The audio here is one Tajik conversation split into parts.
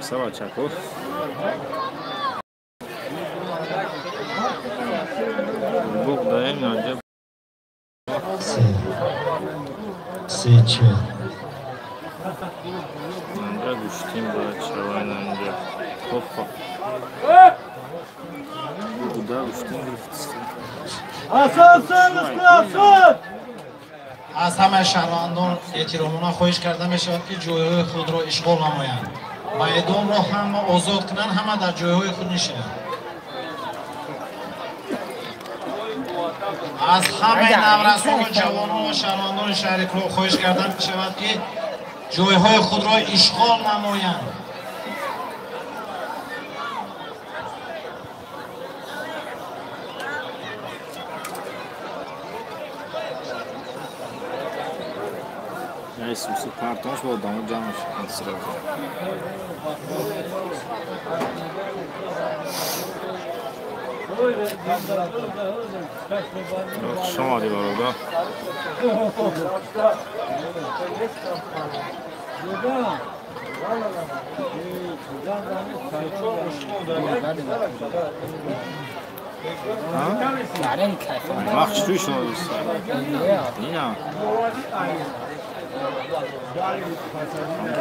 Сава чако. Буқ даем анҷа. Се. Се чел. Анҷа гӯштин бояд шавад анҷа. Хопа. Буда гӯштин гирифтист. Аз ҳамаи шаҳрвандон эҳтиромона хоҳиш карда мешавад, ки ҷойҳои худро ишғол намоянд. Майдонро ҳама озод кунанд, ҳама дар ҷойҳои худ нишинанд. Аз ҳамаи наврасону ҷавонон ва шаҳрвандони шаҳри Кӯлоб хоҳиш карда мешавад, ки ҷойҳои худро ишғол намоянд. Суси партонш бо одамо ҷамъ мешаванд сразу. Хуш омадӣ, бародар. Вақт чӣ шумо дӯст? Ина.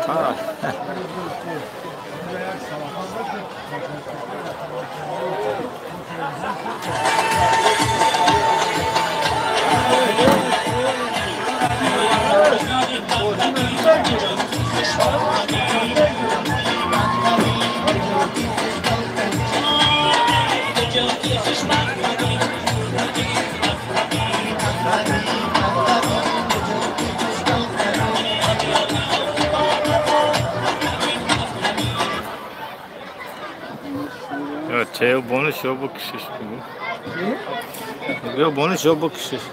Камтар. Чеё бонус ё бикшиш бигӯ. Ё бонус ё бикшиш.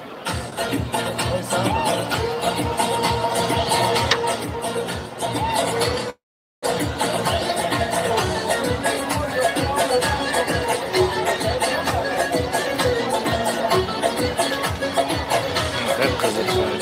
Хеле қизиқ шуд.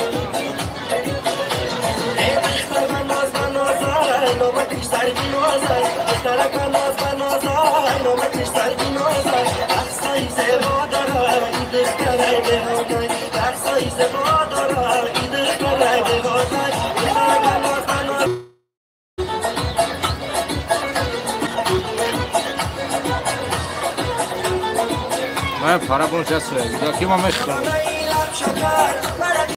Ман пара бонус аст. Ки ма мехӯрам.